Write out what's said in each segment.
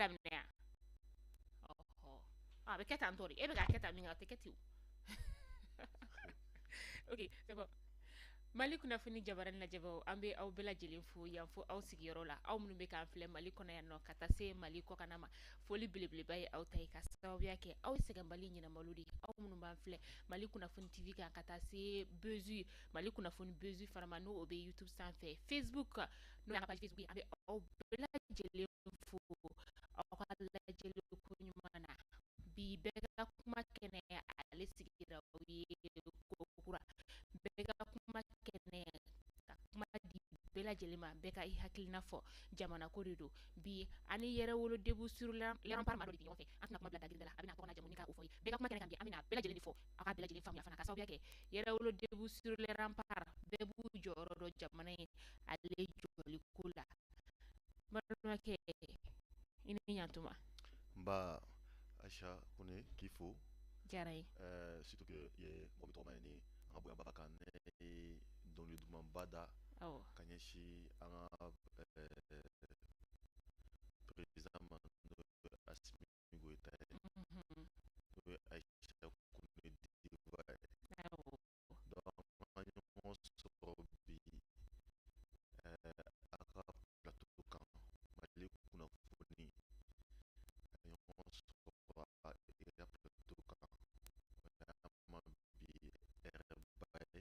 Daminɛ yan. Ɔhɔ, a bɛ kɛ tan tɔ de. E bɛ k'a kɛ tan min kɛ, a tɛ kɛ ten o. Ok, c'est bon. Mali kunnafoni jabarani lajɛbaw, an bɛ aw bɛɛ lajɛlen fo yan fo aw sigiyɔrɔ la. Aw minnu bɛ k'an filɛ Mali kɔnɔ yan nɔ ka taa se Mali kɔkanna ma, foli belebeleba ye aw ta ye, ka sababuya kɛ aw ye sɛgɛnbali ɲɛnamalo de ye. Aw minnu b'an filɛ Mali kunnafoni TV kan ka taa se Buzz, Mali kunnafoni Buzz fana ma, n'o o bɛ YouTube sanfɛ, Facebook, n'o y'an ka page Facebook ye, an bɛ aw bɛɛ lajɛlen fo aw ka lajɛli ko ɲuman na. Bi, bɛɛ ka kuma kɛnɛ, ale sigira aw ye kokura. Bɛɛ ka kuma kɛnɛ, ka kuma di bɛɛ lajɛlen ma, bɛɛ ka i hakilina fɔ, jamana ko de don. Bi, ani Yɛrɛwolo Debout sur les Remparts maa dɔ de bɛ ɲɔgɔn fɛ. An tɛna kuma bila dagirinda la, a bɛna tɔgɔ n'a jamu ni ka o fɔ ye. Bɛɛ ka kuma kɛnɛ kan bi, an bɛna bɛɛ lajɛlen de fɔ, aw ka bɛɛ lajɛlen faamuya fana, ka sababuya kɛ Yɛrɛwolo Debout sur les Remparts, bɛɛ b'u jɔyɔrɔ dɔn jamana ye ale jɔli ko la. Balimakɛ, i ni ɲantuma. Nba, Aïcha Kone, k'i fo. Diyara n ye. Surtout que i ye mɔgɔ min tɔgɔma ye ni an ka bonyaba kan, ne ye dɔnkili dumanba da ka ɲɛsin an ka président ma, n'o ye Assimi Goïta ye, n'o ye Aïcha Kone Diva ye. Donc an ɲɔgɔn sɔrɔ bi a ka plateau kan, Mali kunnafoni, ka ɲɔgɔn sɔrɔ i ka plateau kan, o y'an ma bi hɛrɛba ye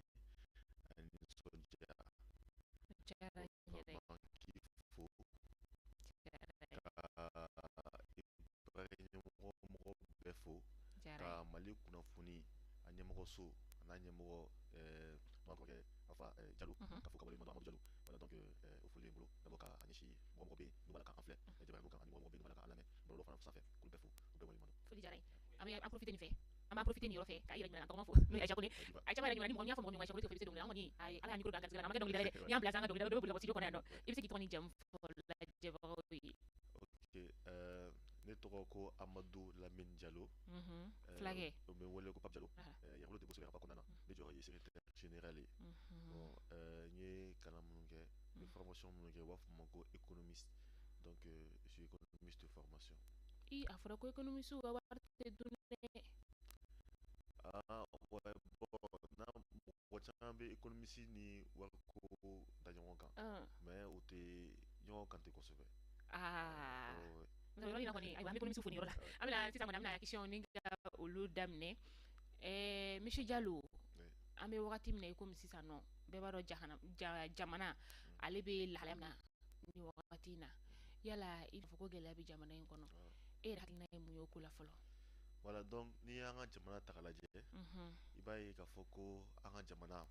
ani nisɔndiya. Diyara n yɛrɛ ye. Vraiment, k'i fo Diyara n ye. ka i baarakɛɲɔgɔn mɔgɔ bɛɛ fo Diyara n ye. ka Mali kunnafoni a ɲɛmɔgɔso a n'a ɲɛmɔgɔ, n'o kɔrɔkɛ Alpha Jalo, ka fo ka waleɲuman dɔn, Amadu Jalo. Voilà, donc o foli bɛ n bolo d'abord ka a ɲɛsin mɔgɔ mɔgɔ bɛ yen n'u b'a la k'an filɛ jabaranin kan, ani mɔgɔ mɔgɔ bɛ yen n'u b'a la k'an lamɛn bɔlɔlɔ fana sanfɛ, k'olu bɛɛ fo, k'u bɛɛ waleɲuman dɔn. Foli diyara n ye. An bɛ an profiter nin fɛ, an b'an profiter nin yɔrɔ fɛ k'a yɛrɛ ɲininka, tɔgɔma fo, n'o ye Aïcha Kone. Diva. Aïcha yɛrɛ ɲininka ni mɔgɔ, n'i y'a fɔ mɔgɔ min Aïcha Kone, tɛ fɔ i bɛ se dɔnkili la. An kɔni a ye Ala y'a micro don an garisɛgɛ la, an ma kɛ dɔnkilidala ye dɛ. N'i y'an bila sa, an ka dɔnkilida dɔ bɛ boli ka bɔ studio kɔnɔ yan nɔ. I bɛ se k'i tɔgɔ ni jamu fɔ lajɛbagaw ye? Ok, ne tɔgɔ ko Amadu Lamine Jalo. Fulakɛ. O bɛ n wele ko Pape Jalo. Yɛrɛwolo Debout sur les Remparts kɔnɔna na, ne jɔyɔrɔ ye secrétaire général ye. Bon, n ye kalan minnu kɛ, n ye formation minnu kɛ, u b'a fɔ ma ko économiste. Donc je suis économiste de formation. I, a fɔra ko économiste ka wari tɛ dun dɛ. Ah ouais, bon, na mɔgɔ caman bɛ économiste ni wariko da ɲɔgɔn kan, mais o tɛ ɲɔgɔn kan ten kosɛbɛ. Aa. Ouais. Yɔrɔ in na kɔni, ayiwa, an bɛ économiste fo nin yɔrɔ la. An bɛna sisan kɔni, an bɛna question ni ka olu daminɛ. Monsieur Jalo, an bɛ wagati min na i komi sisan nɔ, bɛɛ b'a dɔn jahana jamana ale bɛ lahalaya min na nin wagati in na. Yala i b'a fɔ ko gɛlɛya bɛ jamana in kɔnɔ, e yɛrɛ hakilina ye mun ye o ko la fɔlɔ? Voilà, donc n'i y'an ka jamana ta k'a lajɛ, i b'a ye k'a fɔ ko an ka jamana,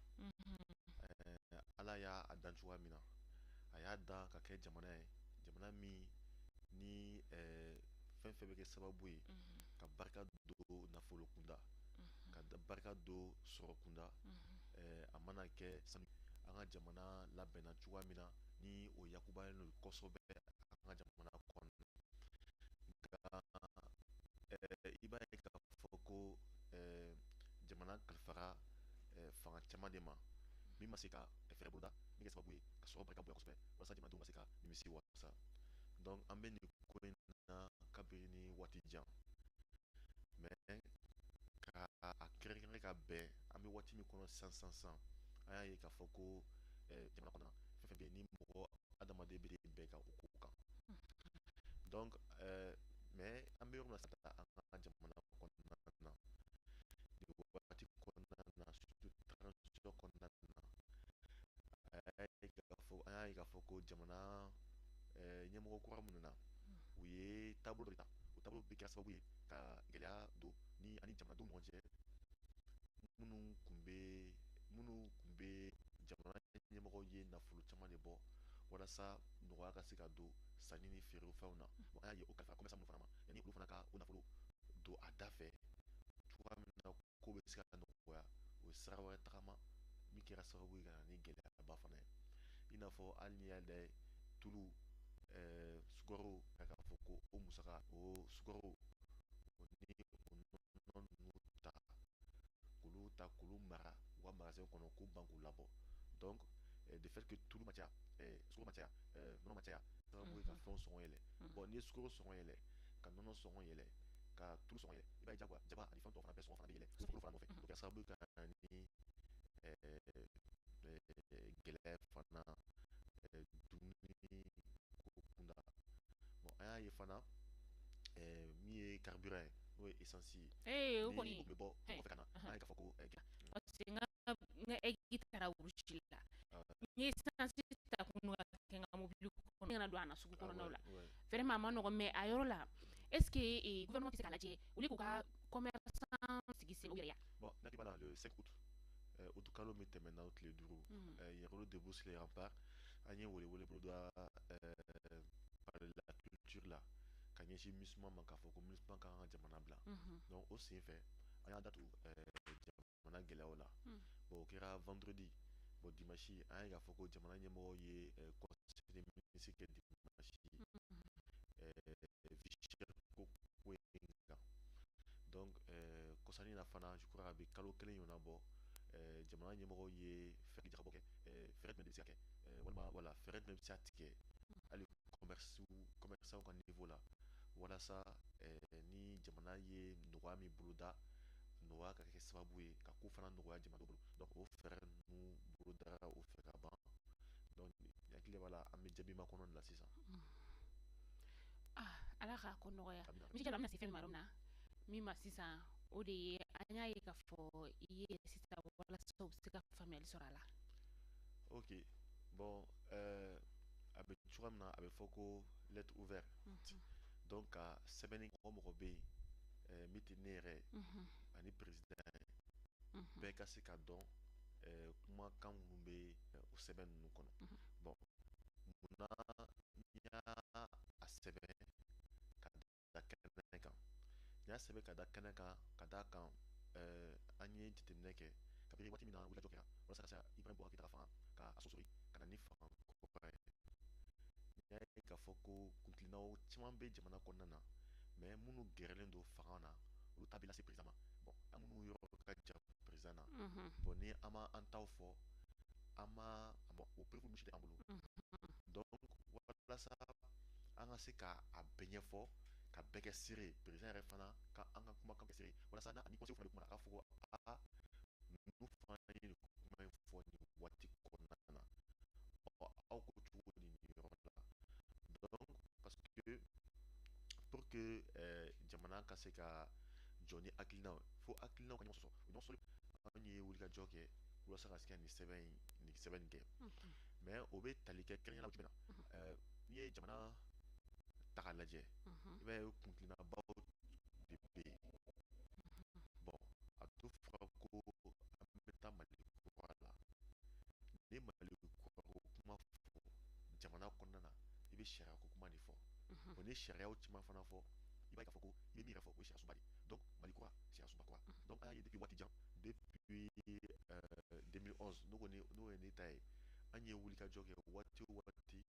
Ala y'a a dan cogoya min na, a y'a dan ka kɛ jamana ye, jamana min ni fɛn fɛn bɛ kɛ sababu ye ka barika don nafolo kunda, ka barika don sɔrɔ kunda, a mana kɛ sanu, an ka jamana labɛnna cogoya min na, ni o yakubayalen don kosɛbɛ an ka jamana kɔnɔ. Nka i b'a ye k'a fɔ ko jamana kalifara fanga caman de ma min ma se ka fɛɛrɛ boloda min kɛ sababu ye ka sɔrɔ barika bonya kosɛbɛ walasa jamanadenw ka se ka nimisi wasa. Donc an bɛ nin ko in na kabini waati jan, mais ka a kɛrɛnkɛrɛn ka bɛn an bɛ waati min kɔnɔ sisan sisan sisan, an y'a ye k'a fɔ ko jamana kɔnɔ, fɛn fɛn bɛ yen ni mɔgɔ adamaden bɛ bɛn ka o ko kan. Donc mais an bɛ yɔrɔ min na sisan, an ka jamana kɔnɔna na nin waati kɔnɔna na, surtout transition kɔnɔna na, a y'a ye k'a fɔ, an y'a ye k'a fɔ ko jamana ɲɛmɔgɔ kura minnu na, u ye taabolo dɔ de ta. O taabolo bɛ kɛra sababu ye ka gɛlɛya don ni ani jamanadenw ɲɔgɔn cɛ, minnu kun bɛ jamana ɲɛmɔgɔw ye nafolo caman de bɔ walasa nɔgɔya ka se ka don sanni ni feere fɛnw na. Bon, an y'a ye o kalifa commerçant minnu fana ma, yanni olu fana ka o nafolo don a da fɛ cogoya min na ko bɛ se ka nɔgɔya, o ye sira wɛrɛ tagama min kɛra sababu ye ka na ni gɛlɛyaba fana ye. I n'a fɔ hali n'i y'a lajɛ, tulu, sukaro, k'a fɔ ko o musaka, o sukaro, o ni o nɔnɔ ninnu ta, k'olu ta k'olu mara u ka magasin kɔnɔ, k'u ban k'u labɔ. Donc de fait que tulu ma caya, sukaro ma caya, nɔnɔ ma caya, sababu ye ka Ka fɛnw sɔngɔ yɛlɛ. Bon, n'i ye sukaro sɔngɔ yɛlɛ, ka nɔnɔ sɔngɔ yɛlɛ, ka tulu sɔngɔ yɛlɛ, i b'a ye diyagoya jaba ani fɛn tɔw fana bɛɛ sɔngɔ fana bɛ yɛlɛ olu fana nɔfɛ. O kɛra sababu ye ka na ni gɛlɛya fana dumuni ko kunda. Bon, an y'a ye fana, min ye carburant ye, n'o ye essence ye, ee, o ni kɔni o bɛ bɔ kɔfɛ ka na, an y'a ye k'a fɔ ko parce que n ka egg taara rouge la. N ye essence ta kunun ka kɛ n ka mobili kɔnɔ, n kana don a na sugu kɔnɔnaw la. Vraiment, a ma nɔgɔn. Mais a yɔrɔ la, est ce que gouvernement tɛ se k'a lajɛ olu k'u ka commerçant sigi sen u yɛrɛ ya? Bon, n'a b'a la, le 5 août, août kalo min tɛmɛna, o tile 5, Yɛrɛwolo Debout sur les remparts, an ye welewele boloda par la culture la ka ɲɛsin MINUSMA ma, k'a fɔ ko MINUSMA ka kan ka jamana bila. Donc o sen fɛ, an y'a datugu jamana gɛlɛyaw la. Bon, o kɛra vendredi. Bon, dimanche, an ye k'a fɔ ko jamana ɲɛmɔgɔw ye conseil des ministres kɛ dimanche vie chère ko in kan. Donc kɔsani na fana, je crois a bɛ kalo 1 ɲɔgɔnna bɔ, jamana ɲɛmɔgɔw ye fɛɛrɛ jakabɔ kɛ, fɛɛrɛ jumɛn de bɛ se ka kɛ, walima wala fɛɛrɛ jumɛn bɛ se ka tigɛ hali commerçant ka niveau la, walasa ni jamana ye nɔgɔya min boloda, nɔgɔya ka kɛ sababu ye ka ko fana nɔgɔya jamana bolo. Donc o fɛɛrɛ ninnu bolodara o fɛ ka ban. Donc hakili b'a la, an bɛ jaabi makɔnɔ de la sisan. Ah, Ala k'a ko nɔgɔya. Amina. Misi Jalo, an bɛna se fɛn min ma yɔrɔ min na min ma sisan, o de ye an y'a ye k'a fɔ i ye sisan, walasa u bɛ se ka faamuyali sɔrɔ a la. Ok, bon, a bɛ cogoya min na, a bɛ fɔ ko lettre ouverte. Donc ka sɛbɛnni, mɔgɔ mɔgɔ bɛ yen min tɛ ne yɛrɛ ye ani président ye, bɛɛ ka se ka dɔn kumakan minnu bɛ o sɛbɛn ninnu kɔnɔ. Bon, munna n y'a a sɛbɛn ka da kɛnɛ kan? N y'a sɛbɛn ka da kɛnɛ kan ka d'a kan an ye jateminɛ kɛ kabini waati min na wulikajɔ kɛra walasa ka se ka Ibrahim Boubacar Keïta ka fanga ka a sɔsɔri ka na ni fanga kura ye. N y'a ye k'a fɔ ko kuntilennaw caman bɛ jamana kɔnɔna na, mais minnu gɛrɛlen don fanga na, olu ta bɛ lase président ma. Bon, an minnu yɔrɔ ka jan président na, bon, ni an ma an taw fɔ, an ma, bon, o preuve ninnu si tɛ an bolo. Donc walasa an ka se ka a bɛɛ ɲɛfɔ, ka bɛɛ kɛ seere ye, président yɛrɛ fana ka an ka kumakan kɛ seere ye, walasa n'a ni conseil fana bɛ kuma na, a k'a fɔ ko aa, ninnu fana ye nin kuma in fɔ nin waati kɔnɔna na, ɔ, aw ko cogo di nin yɔrɔ la? Donc parce que pour que jamana ka se ka jɔ ni hakilinaw ye, fo hakilinaw ka ɲɔgɔn sɔsɔ, o ɲɔgɔn sɔsɔli, anw ye wulikajɔ kɛ walasa ka se ka nin sɛbɛn in kɛ. Mais o bɛ tali kɛ kɛrɛnkɛrɛnnenya la jumɛn na? N'i ye jamana ta k'a lajɛ, i b'a ye kuntilennabaw de bɛ yen. Bon, a dun fɔra ko an bɛ taa Mali kura la. Ni Mali kura ko kuma fɔ jamana kɔnɔna na, i bɛ sariya ko kuma de fɔ. Bon, ni sariyaw caman fana fɔ, i b'a ye k'a fɔ ko i bɛ min yɛrɛ fɔ, o ye sariya sunba de ye. Donc Mali kura, sariya sunba kura. Donc an y'a ye depuis waati jan, depuis 2011, n'o kɔni n'o ye ne ta ye, an ye wulikajɔ kɛ waati o waati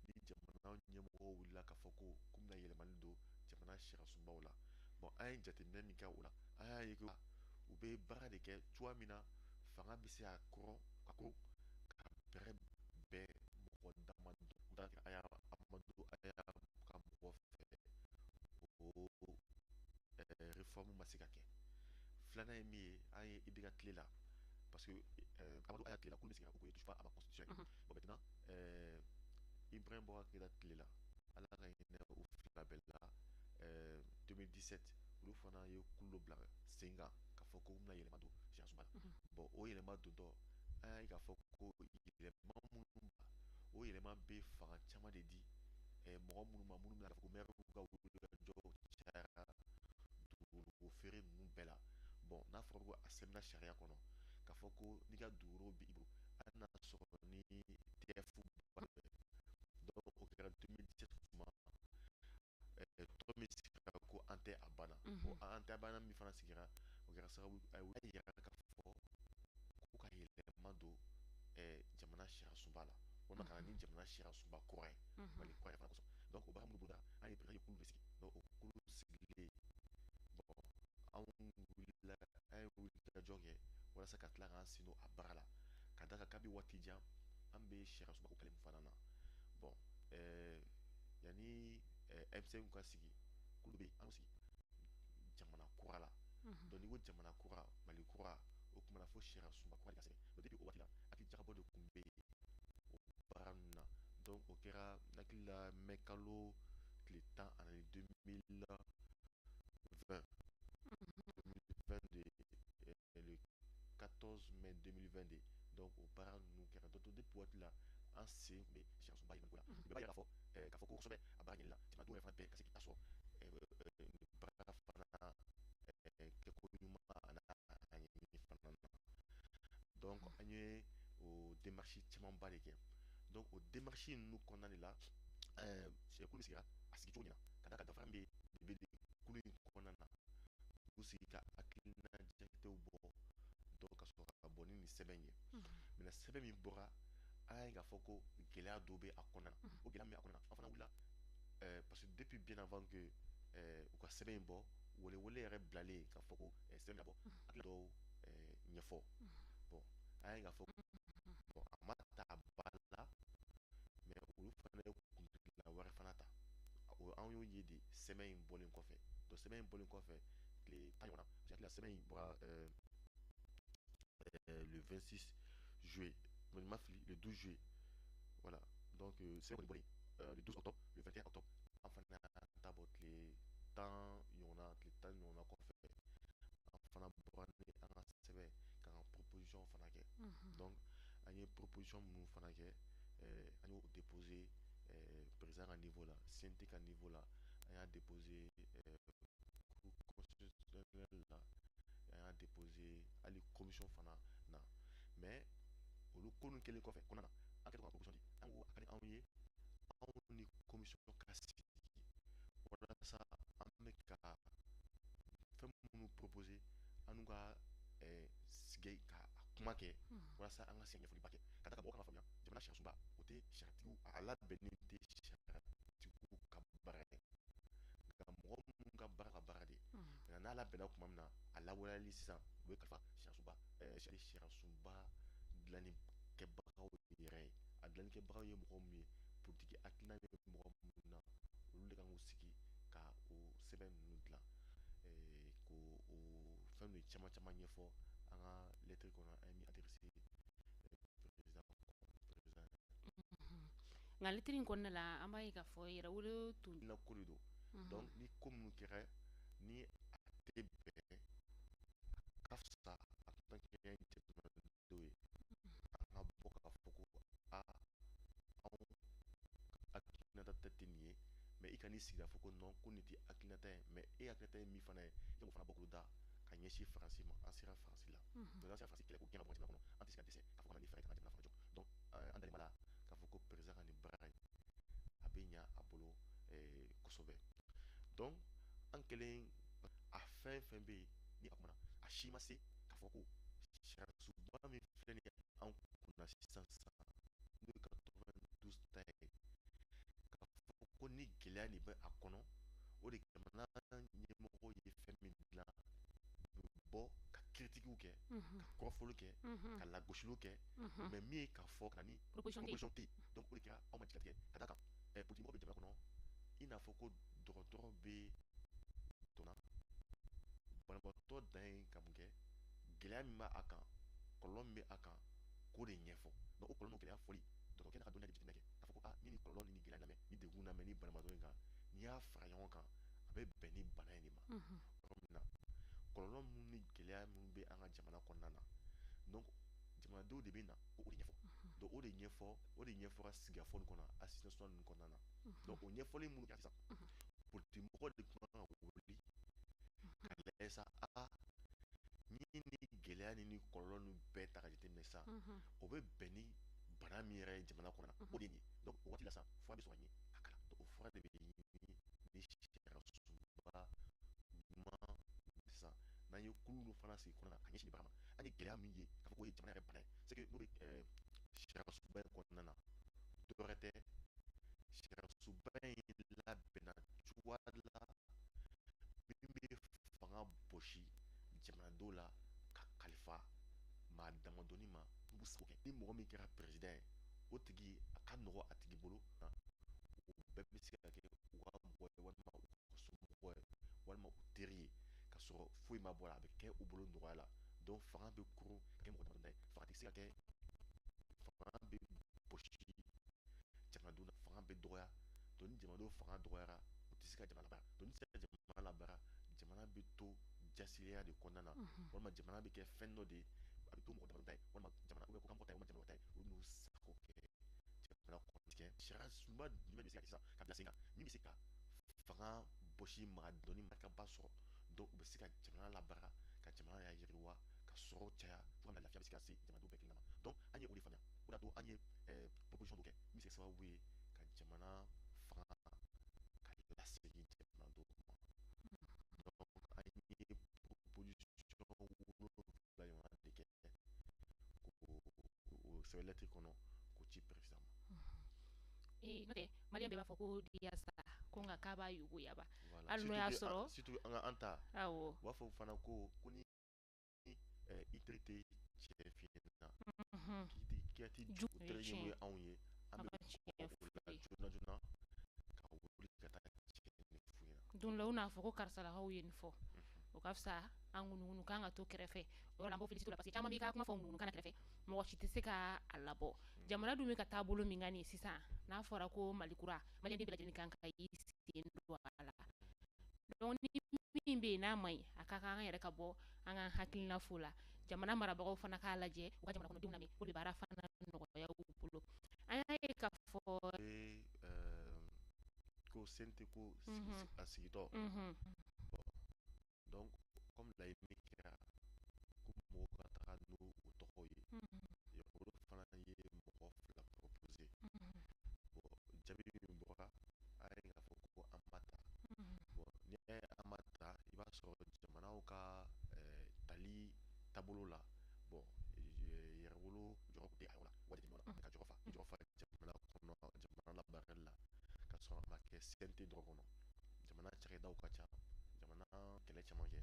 ni jamana ɲɛmɔgɔw wulila k'a fɔ ko k'u bɛna yɛlɛmali don jamana sariya sunbaw la. Bon, an ye jateminɛ min kɛ o la, an y'a ye ko u bɛ baara de kɛ cogoya min na fanga bɛ se ka kɔrɔ ka ko ka bɛrɛ bɛn mɔgɔ damadɔ. Aya Amadou Haya ka mɔgɔ fɛ, o réforme ma se ka kɛ. Filanan ye min ye, an ye IBK tile la, parce que Amadou Haya tile la, k'olu bɛ se ka ko touche pas à ma constitution. Bon, maintenant, Ibrahim Boubacar Keïta tile la, Ala ka hinɛ o fila bɛɛ la, 2017, olu fana ye kulu dɔ bila sen kan k'a fɔ ko u bɛna yɛlɛma don sariya sunba la. Bon, o yɛlɛma dontɔ, an y'a ye k'a fɔ ko yɛlɛma minnu, o yɛlɛma bɛ fanga caman de di mɔgɔ minnu ma, minnu bɛna fɔ ko maire ka wulikajɔ cayara dugukolo feere ninnu bɛɛ la. Bon, n'a fɔra ko a sɛbɛnna sariya kɔnɔ k'a fɔ ko n'i ka dugukolo b'i bolo, hali n'a sɔrɔ ni TF ba dɔ ye. Donc o kɛra 2017 tuma, tɔn min sigira ko an tɛ a banna. O an tɛ a banna min fana sigira, o kɛra sababu a y'a yira k'a fɔ ko ka yɛlɛma don jamana sariya sunba la, walima ka na ni jamana sariya sunba kura ye Mali kura yɛrɛ fana kosɔn. Donc o baara minnu boloda, an ye président ye kulu de sigi. Donc o kulu sigilen, bon, anw wulila, an ye wulikajɔ kɛ walasa ka tila k'an sen don a baara la, ka d'a kan kabi waati jan an bɛ sariya sunba ko kɛlɛ min fana na. Bon, yanni M5 ka sigi, kulu bɛ yen, an sigi jamana kura la. Donc n'i ko jamana kura, Mali kura, o tuma na fo sariya sunba kura de ka sɛbɛn. Donc depuis o waati la, hakili jagabɔ de tun bɛ yen o baara ninnu na. Donc o kɛra, n hakili la, mai kalo tile 14 2020, 2020 de, le 14 mai 2020 de. Donc o baara ninnu kɛra. Donc depuis waati la, an sen tun bɛ sariya sunba yɛlɛmali ko la. Bɛɛ b'a yira k'a fɔ ko kosɛbɛ a baara ɲɛli la, jamanadenw yɛrɛ fana bɛɛ ka se k'i ta sɔrɔ nin baara fana kɛko ɲuman a n'a a ɲɛɲini fana na. Donc an ye o démarche camanba de kɛ. Donc o démarche ninnu kɔnɔna de la, kulu sigira a sigi cogo ɲɛna ka d'a kan danfara min bɛ de kulu in kɔnɔna na, u sigi ka hakilina jatew bɔ. Donc ka sɔrɔ ka bɔ ni nin sɛbɛn ye. Maintenant, sɛbɛn min bɔra, an y'a ye k'a fɔ ko gɛlɛya dɔw bɛ a kɔnɔna na. O gɛlɛya min bɛ a kɔnɔna na, an fana wulila, parce que depuis bien avant que u ka sɛbɛn in bɔ, welewele yɛrɛ bilalen k'a fɔ ko sɛbɛn bɛna bɔ, hakilina dɔw ɲɛfɔ. Bon, an y'a ye k'a fɔ, bon, a ma ta ba la, mais olu fana ye kuntilenna wɛrɛ fana ta. O an y'o ye de sɛbɛn in bɔlen kɔfɛ. Donc sɛbɛn in bɔlen kɔfɛ tile 10 ɲɔgɔn na, parce que hakili la sɛbɛn in bɔra le 26 juillet, n ma fili, le 12 juillet, voilà. Donc sɛbɛn kɔni bɔlen le 12 octobre, le 21 octobre, an fana ta bɔ tile 10 ɲɔgɔnna, tile 10 ɲɔgɔnna kɔfɛ, an fana bɔra ni an ka sɛbɛn k'an ka proposition fana kɛ. Donc an ye proposition minnu fana kɛ, an y'o déposé président ka niveau la, CNT ka niveau la, an y'a déposé cour constitutionnelle la, an y'a déposé hali commission fana na. Mais olu ko ninnu kɛlen kɔfɛ kɔnɔna na, an kɛlen ka proposition di, an ko a ka di anw ye anw ni commission ka sigi walasa an bɛ ka fɛn minnu proposer, an n'u ka sigi ka a kuma kɛ walasa an ka se ka ɲɛfɔliba kɛ ka d'a kan mɔgɔw kan ka faamuya, jamana sariya sunba, o tɛ sariyatigiw a labɛnni tɛ sariyatigiw ka baara ye, nka mɔgɔ minnu ka baara de. Nka n'a labɛnna tuma min na, a lawaleyali sisan, u bɛ kalifa sariya sunba dilanni kɛbagaw yɛrɛ ye. A dilanni kɛbagaw ye mɔgɔ min ye, politiki hakilina bɛ mɔgɔ minnu na, olu de kan k'u sigi ka o sɛbɛn ninnu dilan, k'o o fɛn ninnu caman caman ɲɛfɔ an ka lettre kɔnɔ, an ye min adressé président. Nka lettre in kɔnɔna la, an b'a ye k'a fɔ yɛrɛwolo tun na ko de don. Donc ni ko minnu kɛra ni a tɛ bɛn, a ka fisa en tant que jamanadenw ye, an ka bɔ k'a fɔ ko a anw hakilinata tɛ nin ye. Mais i kan'i sigi k'a fɔ ko non, ko nin tɛ hakilinata ye, mais e hakilinata ye min fana ye, i k'o fana bɔ k'o da ka ɲɛsin Faransi ma. An sera Faransi la. Donc n'an sera Faransi, kɛlɛ ko gɛn ka bɔ jamana kɔnɔ, an tɛ se ka dɛsɛ k'a fɔ k'an na ni fɛɛrɛ k'an ka jamana fana jɔ. Donc an dalen b'a la k'a fɔ ko président ka nin baara in, a bɛ ɲa a bolo kosɛbɛ. Donc an kɛlen, a fɛn fɛn bɛ yen ni a kumana, a si ma se k'a fɔ ko sariya min filɛ nin ye an kunna sisan sisan, n'o ye 92 ta ye, k'a fɔ ko ni gɛlɛya nin bɛ a kɔnɔ, o de jamana ɲɛmɔgɔw ye fɛn min dilan, u bɛ bɔ ka critiquew kɛ, ka kɔrɔfɔliw kɛ, ka lagosiliw kɛ, mais min ye k'a fɔ ka na ni proposition tɛ yen. Donc o de kɛra anw ma jigilatigɛ ka d'a kan politique mɔgɔ bɛ jamana kɔnɔ, i n'a fɔ ko dɔgɔtɔrɔ bɛ donna banabaatɔ dan ye ka mun kɛ, gɛlɛya min b'a kan, kɔlɔlɔ min bɛ a kan, k'o de ɲɛfɔ. Donc o kɔlɔlɔ n'o gɛlɛya fɔli, dɔgɔtɔrɔkɛ n'a ka dɔnniya de jateminɛ kɛ k'a fɔ ko aa, ni nin kɔlɔlɔ ni nin gɛlɛya lamɛn, ni degun lamɛn ni banabaatɔ in kan, n'i y'a fara ɲɔgɔn kan, a bɛ bɛn ni bana in de ma. Yɔrɔ min na kɔlɔlɔ minnu ni gɛlɛya minnu bɛ an ka jamana kɔnɔna na, donc jamanadenw de bɛ na ko o de ɲɛfɔ. Donc o de ɲɛfɔ, o de ɲɛfɔra sigikafɔ nin kɔnɔ, assise nationale ninnu kɔnɔna na. Donc o ɲɛfɔli minnu kɛra sisan, politique mɔgɔ de tun kan ka wuli ka lajɛ sa, a ni gɛlɛya ni kɔlɔlɔ ninnu bɛɛ ta ka jateminɛ sisan, o bɛ bɛn ni bana min yɛrɛ ye jamana kɔnɔ na, o de ye nin ye. Donc o waati la sisan, fura bɛ sɔrɔ ka ɲini ka kala. Donc o fura de bɛ ɲini ni sariya sunba ɲuman sisan. N'an ye kulu ninnu fana sigi kɔnɔna na ka ɲɛsin nin baara ma, an ye gɛlɛya min ye k'a fɔ k'o ye jamana yɛrɛ bana ye, c'est que n'o bɛ sariya sunba in kɔnɔna na, dɔwɛrɛ tɛ, sariya sunba in labɛnna cogoya la min bɛ fanga bɔsi jamanadenw la ka kalifa maa damadɔni ma n'u sago kɛ. Ni mɔgɔ min kɛra président ye, o tigi a ka nɔgɔ a tigi bolo, o bɛɛ bɛ se ka kɛ u ka mɔgɔ ye. teri ye ka sɔrɔ foyi ma bɔ a la, a bɛ kɛ u bolo nɔgɔya la. Donc fanga bɛ kurun ka kɛ mɔgɔ damadɔ ta ye, fanga tɛ se ka kɛ, fanga bɛ bɔsi jamanadenw na, fanga bɛ dɔgɔya. Donc ni jamanadenw fanga dɔgɔyara, u tɛ se ka jamana labaara. Donc ni se ka jamana labaara, jamana bɛ to jasileya de kɔnɔna na, walima jamana bɛ kɛ fɛn dɔ de ye, a bɛ to mɔgɔ damadɔ ta ye, walima jamana ou bien ko mɔgɔ ta ye, walima jamana ta ye, olu n'u sago kɛ jamana kɔnɔ. Sariya sunba jumɛn bɛ se ka kɛ sisan ka bila sen kan min bɛ se ka fanga bɔsi maa dɔn ni marikaba sɔrɔ? Donc u bɛ se ka jamana labaara, ka jamana yiriwa, ka sɔrɔ caya, fo ka na lafiya bɛ se ka se jamanadenw bɛɛ kelen ma. Donc an ye o de faamuya, o de y'a to an ye proposition dɔ kɛ min bɛ se sababu ye ka jamana fanga ka lasegin jamanadenw ma. Donc an ye proposition 7 ɲɔgɔnna de kɛ k'o sɛbɛn lettre kɔnɔ k'o ci président ma. N'o tɛ, maliyɛn bɛɛ b'a fɔ ko diyasa ko nka k'a b'a yogoyaba, hali n'o y'a sɔrɔ surtout an ka an ta, u b'a fɔ fana ko ni i teri tɛ cɛ f'i ɲɛna k'i tɛ jugu teri ye anw ye, an bɛ o la joona joona ka wuli ka taa cɛ nin f'u ɲɛna. Don la u n'a fɔ ko karisalakaw ye nin fɔ, o ka fisa an ŋunuŋunu kan ka to kɛrɛfɛ. O yɔrɔ la, an b'o féliciter la, parce que caman b'i ka kuma fɔ ŋunuŋunu kan na kɛrɛfɛ, mɔgɔ si tɛ se ka a labɔ. Jamana dun bɛ ka taabolo min kan nin sisan, n'a fɔra ko Mali kura, maliyɛn bɛɛ lajɛlen kan ka i sen don a la. Donc ni min bɛ yen n'a man ɲi, a ka kan an yɛrɛ ka bɔ an ka hakilina fo la. Jamana marabagaw fana k'a lajɛ u ka jamana kɔnɔdenw lamɛn, o de bɛ baara fana nɔgɔya u bolo. An y'a ye k'a fɔ ko CNT ko a sigitɔ, donc comme laɲini kɛra ko mɔgɔw ka taga n'u u tɔgɔw ye, Yɛrɛwolo fana ye mɔgɔ 2 proposé. Bon, jaabi min bɔra, an ye k'a fɔ ko an ma ta. Bon, n'i y'a ye an ma ta, i b'a sɔrɔ jamanaw ka tali taabolo la, bon, Yɛrɛwolo jɔyɔrɔ tɛ a yɔrɔ la waati jateminɛw la, ka jɔyɔrɔ fa, jɔyɔrɔ fa jamana kɔnɔ, jamana labaarali la, ka sɔrɔ a ma kɛ CNT dɔrɔn kɔnɔ. Jamana cakɛdaw ka ca, jamana kɛlɛ caman kɛ.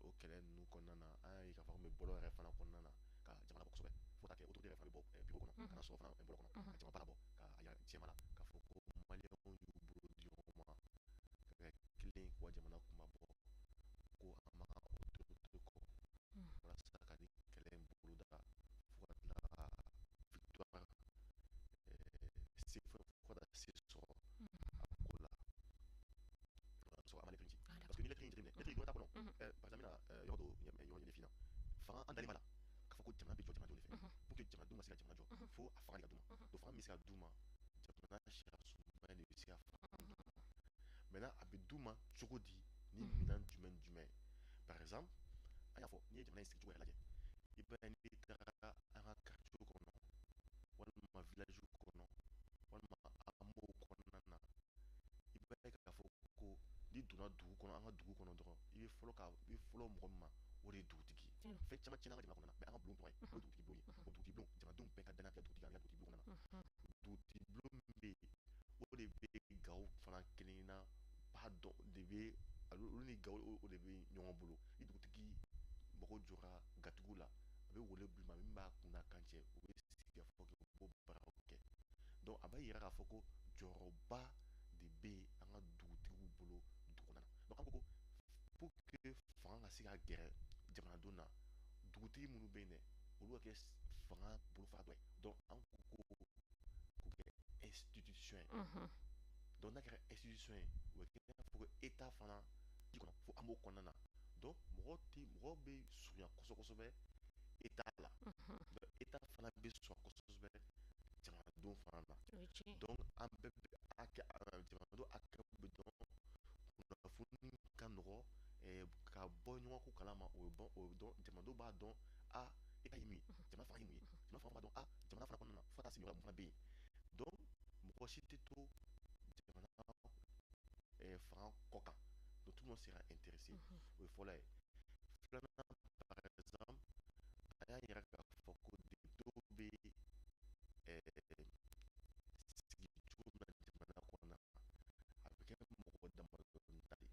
O kɛlɛ ninnu kɔnɔna na, an y'a ye k'a fɔ an bɛ bɔlɔ yɛrɛ fana kɔnɔna na ka jamana bɔ kosɛbɛ, fo ka kɛ autorité yɛrɛ fana bɛ bɔ bureau kɔnɔ ka na sɔrɔ fana bɔlɔ kɔnɔ ka jamaba labɔ k'a yira jɛma la k'a fɔ ko maliyɛnw y'u bolo di ɲɔgɔn ma ka kɛ kelen k'u ka jamana kunba bɔ, ko an ma autorité kɔ walasa ka nin kɛlɛ in boloda fo ka tila ka victoire se, fo ka taa se sɔrɔ a ko la. Sɔrɔ a ma lettre ci, parce que ni lettre in jateminɛ, lettre in dɔ t'a kɔnɔ. Par exemple, n bɛna yɔrɔ dɔ yɔrɔ ɲɛf'i ɲɛna. Fanga, an dalen b'a la k'a fɔ ko jamana bɛ jɔ jamanadenw de fɛ. Pour que jamanadenw ka se ka jamana jɔ, fo a fanga de ka d'u ma. Donc fanga min bɛ se ka d'u ma, jamana sariya sunba de bɛ se ka fanga d'u ma. Maintenant, a bɛ d'u ma cogo di, ni minɛn jumɛn jumɛn? Par exemple, an y'a fɔ, n'i ye jamana in sigicogo yɛrɛ lajɛ, i b'a ye n'i taara an ka quartier kɔnɔ, walima village kɔnɔ, walima hameau kɔnɔna na, i b'a ye k'a fɔ ko n'i donna dugu kɔnɔ, an ka dugu kɔnɔ dɔrɔn, i bɛ fɔlɔ mɔgɔ min ma, o de ye dugutigi ye. Fɛn caman tiɲɛna an ka jamana kɔnɔna na, mais an ka bulon tɔgɔ ye, o ye dugutigi bulon ye. O dugutigi bulon, jamanadenw bɛɛ ka danaya kɛ dugutigi an ka dugutigi bulon kɔnɔna na. Dugutigi bulon min bɛ yen, o de bɛ gawo fana kelenna b'a dɔn de bɛ olu ni gawo, o de bɛ ɲɔgɔn bolo. Ni dugutigi mago jɔra gatigiw la, a bɛ wele bila min b'a kun n'a kan cɛ, o bɛ sigi ka fɔ k'u b'o baaraw kɛ. Donc a b'a yira k'a fɔ ko jɔyɔrɔba de bɛ an ka dugutigiw bolo dugu kɔnɔna na. Donc an ko pour que fanga ka se ka gɛrɛ jamanadenw na, dugutigi minnu bɛ yen dɛ, olu ka kɛ fanga bolofara dɔ ye. Donc an ko k'o kɛ institution ye. Donc n'a kɛra institution ye, o bɛ kɛ i n'a fɔ ko état fana ji kɔnɔ fo an b'o kɔnɔna na. Donc mɔgɔ tɛ mɔgɔ bɛ surunya kosɛbɛ kosɛbɛ état la, donc état fana bɛ sɔn kosɛbɛ jamanadenw fana na. Donc an bɛɛ bɛ hakɛ, jamanadenw hakɛ bɛ dɔn, kunnafoni ka nɔgɔ ka bɔ ɲɔgɔn ko kalama, o bɛ bɔ, o bɛ dɔn, jamanadenw b'a dɔn a état ye mun ye, jamana fanga ye mun ye, jamana fanga b'a dɔn a jamana fana kɔnɔna na, fo ka taa se yɔrɔ mun fana bɛ yen. Donc mɔgɔ si tɛ to jamana fanga kɔ kan. Donc tout le monde sera intéressé. O ye fɔlɔ ye. Filanan, par exemple, an y'a yira k'a fɔ ko député bɛ sigi cogo min na jamana kɔnɔna na, a bɛ kɛ mɔgɔ damadɔni ta de.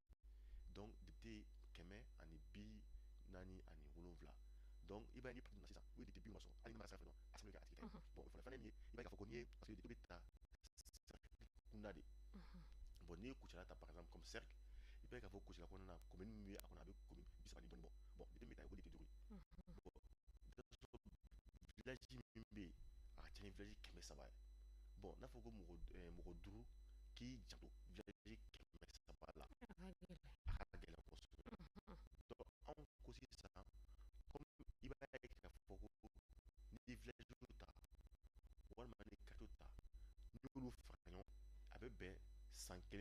Donc député 147. Donc i b'a ye, ni parti nana sisan, u ye député 70 sɔrɔ, hali ni ma sira fɛ dɔrɔn, assemblée bɛ kɛ a tigi ta ye. Bon, o fana ye min ye, i b'a ye k'a fɔ ko n'i ye, parce que député bɛ ta cercle kunda de. Bon, n'i ye Kucala ta par exemple comme cercle, i I b'a ye k'a fɔ Kocila kɔnɔna na, commune min bɛ a kɔnɔ, a bɛ commune 30 ni dɔɔni bɔ. Bon, député min bɛ ta, o député 5 ye. Bon, i bɛ taa sɔrɔ village min bɛ yen, a ka ca ni village 300 ye. Bon, n'a fɔ ko mɔgɔ 5 k'i janto village 300 la, a ka gɛlɛn kosɛbɛ. Donc anw ko sisan, comme i b'a ye k'a fɔ ko n'i ye village ta walima ni quartier ta, n'i y'olu fara ɲɔgɔn, a bɛ bɛn san kelen.